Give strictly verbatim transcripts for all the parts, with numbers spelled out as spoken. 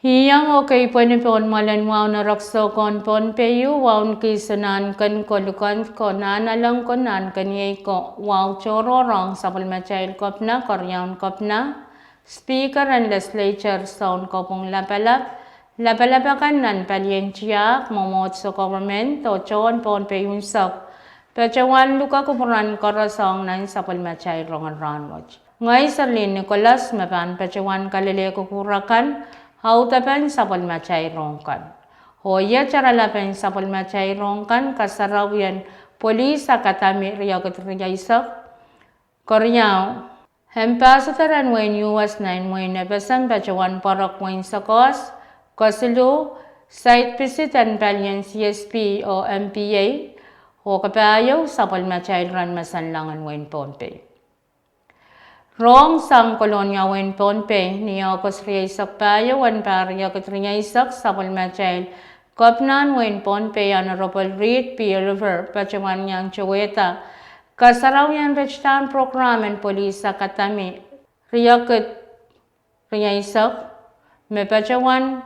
Iang oh keipweni pohn mwoalen wahu en erekiso ko en Pohnpei, wahu en kihsang nan ken kolokol ko, nan aleng ko, nan keniei ko, wahu tohrohr ong sapwellimatail Kepina, Keriaun Kepina, Speaker en Legislature, Sounkopwung Lapalap, lapalap akan nan palien tiahk, mwomwohdiso, government, oh tohn Pohnpei unsek, patohwan luke kupwuren koaros ong nan sapwellimatail rongen rahnwet. Ngehi Serlihn Nicholas me pahn patohwan kalelehki kupwur akan, audepen sapwellimatail rohng kan. Oh iet oaralapen sapwellimatail rohng kan: kasarawien Police Academy riekid rieisek, keriau, Ambassador en wehin U S nan wehin FSM patohwan pwarek wehin Sekohs, kesiluh, site visit en palien C S P oh M P A, oh kapahieu, sapwellimatail ren Masanlong en wehin Pohnpei. Rohng sang Kolonia wehin Pohnpei ni August rieisek pahieu en pahr riekid rieisek, sapwellimatail Kepina en wehin Pohnpei, Honorable Reed P. Oliver, patohwan iang towehda kasarawien ritidahn prokram en Police Academy riekid rieisek, me patohwan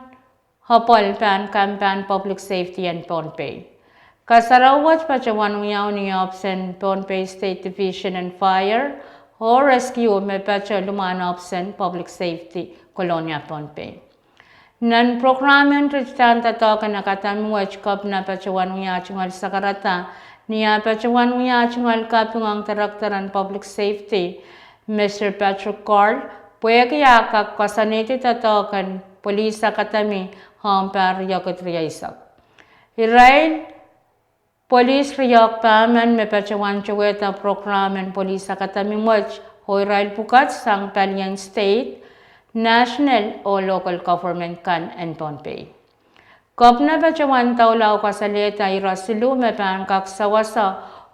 apwal pahn kampahn public safety en Pohnpei. Kasarawi wet patohwan wiawi ni ohpis en Pohnpei State Division en Fire oh Rescue, me pato limwahn ohpis en Public Safety, Kolonia, Pohnpei. Nan prokram en ritidahn doadoahk en academy wet, Kepina patohwan wia tungoal sakarada ni ah patohwan wia tungoal kaping ong Director en Public Safety, Mister Patrick Carl, pwehki ah kak koasoanehdi doadoahk en Police Academy ong pahr riekid rieisek. Irail polis riehk pahmen me patohwan towehda prokram en Police Academy wet, oh irail pwukat sang palien state, national oh local government kan en Pohnpei. Kepina patohwan doula oh kasalehda ire siluh me pahn kak sewese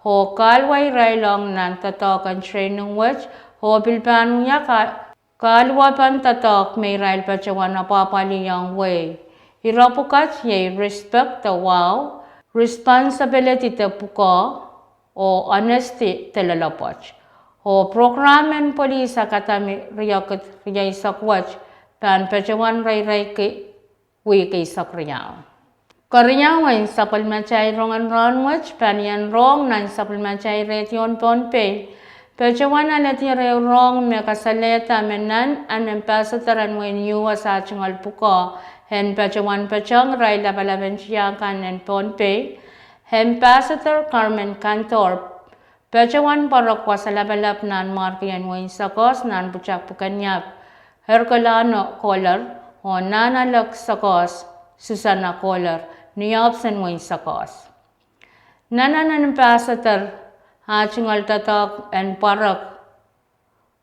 oh kahluwa irail ong nan doadoahk en training wet, oh pil pahn wia ka- kahluwapen doadoahk me irail patohwan apwahpwalih ong wehi. Ire pwukat iei respect de wahu, responsibility de pwukoa, oh honesty de loalopwoat. Oh prokram en Police Academy riekid rieisek wet pahn patohwan reireiki wihk eisek riau. Keriau en sapwellimatail rongen rahnwet: palien rohng nan sapwellimatail radio en Pohnpei patohwan alehdi ehu rohng me kasalehda me nan an Ambassador en wehin U S ah tungoal pwukoa en patohwan poatohng irail lapalapen tiahk kan en Pohnpei, Ambassador Carmen Cantor, patohwan pwarek wasa lapalap nan mwarkien wehin Sekohs nan pwutak pwuken iap Herculano Kohler, oh Nanalek Sekohs Susana Kohler, ni ohpis en wehin Sekohs. Nan an Ambassador ah tungoal doadoahk en pwarek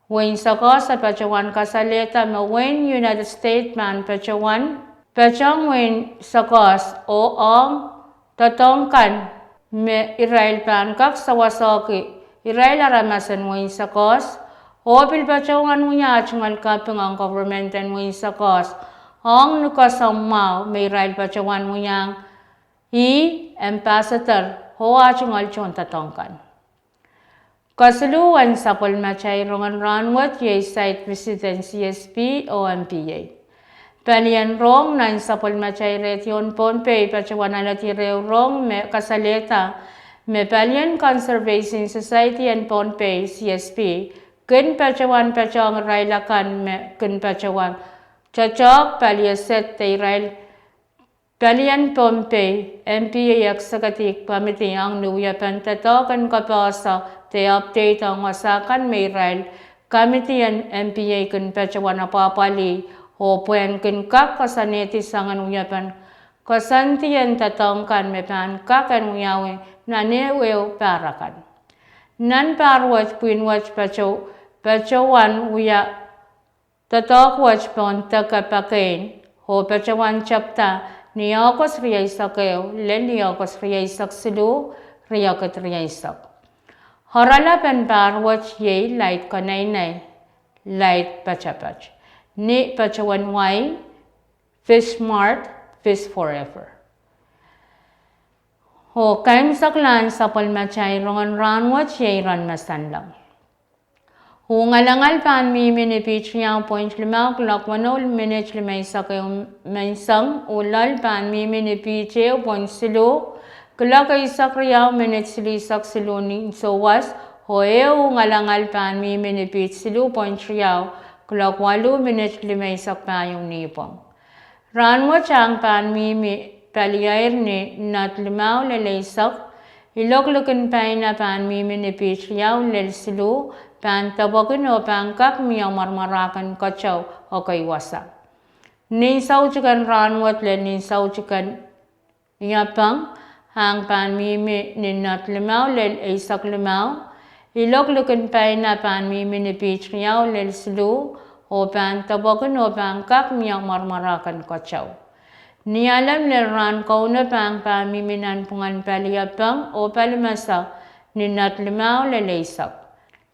wehin Sekohs, e patohwan kasalehda me wehin United States pahn patohwan poatohng wehin Sekohs oh ong doadoahk kan me irail pahn kak sewesohki irail aramas en wehin Sekohs, oh pil patohwan wia tungoal kaping ong government en wehin Sekohs ong ni koasoamwahu me irail patohwan wiahiong ih, Ambassador, oh ah tungoal tohndoadoahk kan. Kesiluh en sapwellimatail rongen rahnwet iei site visit en C S P oh M P A. Palien rohng nan sapwellimatail radio en Pohnpei patohwan alehdi ehu rohng me kasalehda me palien Conservation Society en Pohnpei, C S P, kin patohwan poatohng irail akan me kin patohwan doadoahk palien state de irail palien Pohnpei M P A Executive Committee ong ni wiepen doadoahk en kapehse de update ong wasa kan me irail committee en M P A kin patohwan apwahpwalih, oh pwehn kin kak koasoanehdi soangen wiepen koasoandien doadoahk kan me pahn kak en wiawi nan ehu ehu pahr akan. Nan pahr wet, pwihn wet pato- patohwan wia doadoahk wet pohn deke pakein, oh patohwan tepda ni August rieisek ehu lel ni August rieisek siluh, riekid rieisek. Oaralap en pahr wet iei laid keneinei, laid poatopoat, ni patohwan wai, Fish Smart, Fish Forever. Oh kaimwiseklahn sapwellimatail rongen rahnwet iei Ronmasanlong. Uh ngalangal pahn mihmi ni piht riau point limau kuloak weneu minit limeisek ehu menseng. Uh loal pahn mihmi ni piht ehu point siluh kuloak eisek riau minit silihsek siluh ni souwas. Oh ehu uh ngalangal pahn mihmi ni piht siluh point riau kuloak waluh minit limeisek pahieu nihpwong. Rahnwet ahng pahn mihmi paliair ni nat limau lel eisek. Ilok likin paina pahn mihmi ni piht riau lel siluh, pahn depwekin oh pahn kak mie mwarmwarahken keteu ekei wasa. Nin soutik en rahnwet lel nin soutik en iapeng ahng pahn mihmi ni nat limau lel eisek limau. Ilok likin paina pahn mihmi ni piht riau lel siluh, oh pahn depwekin oh pahn kak mie mwarmwarahken keteu. Nialem lel rahn kaunop ahng pahn mihmi nanpwungen paliepeng oh palimese ni nat limau lel eisek.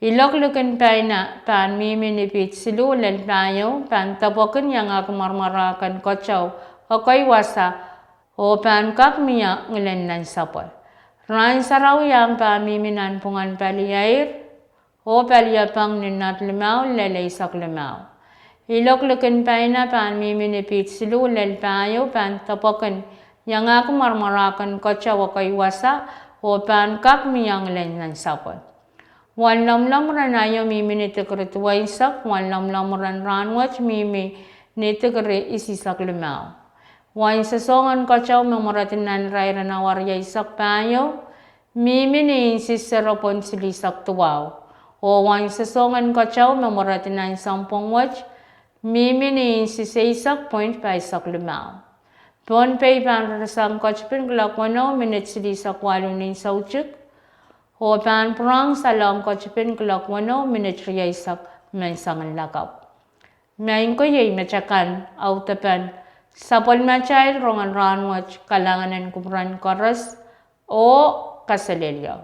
Ilok likin paina pahn mihmi ni piht siluh lel pahieu, pahn depwekin iangahki mwarmwarahken keteu ekei wasa, oh pahn kak mie ngilen nansapwe. Rahn sarawi ahng pahn mihmi nanpwungen paliair oh paliepeng ni nat limau lel eisek limau. Ilok likin paina pahn mihmi ni piht siluh lel pahieu, pahn depwekin iangahki mwarmwarahken keteu ekei wasa, oh pahn kak mie ngilen nansapwe. Wen lomwlomw ren aio mihmi ni dikiri duweisek. Wen lomwlomw ren rahnwet mihmi ni dikiri isisek limau. Wen sosohng en keteu me mweredi nan irair en awa rieisek pahieu mihmi ni inches zero point silihsek duwau. Oh wen sosohng en keteu me mweredi nan sounpwong wet mihmi ni inches eisek point pahisek limau. Pohnpei pahn ririsang ketipin kuloak weneu minit silihsek waluh nin soutik, oh pahn pwurehng salehng ketipin kuloak weneu minit rieisek menseng en lakapw. Maing ko, iei metakan audepen sapwellimatail rongen rahnwet. Kalahngan en kupwuren koaros oh kaselehlie.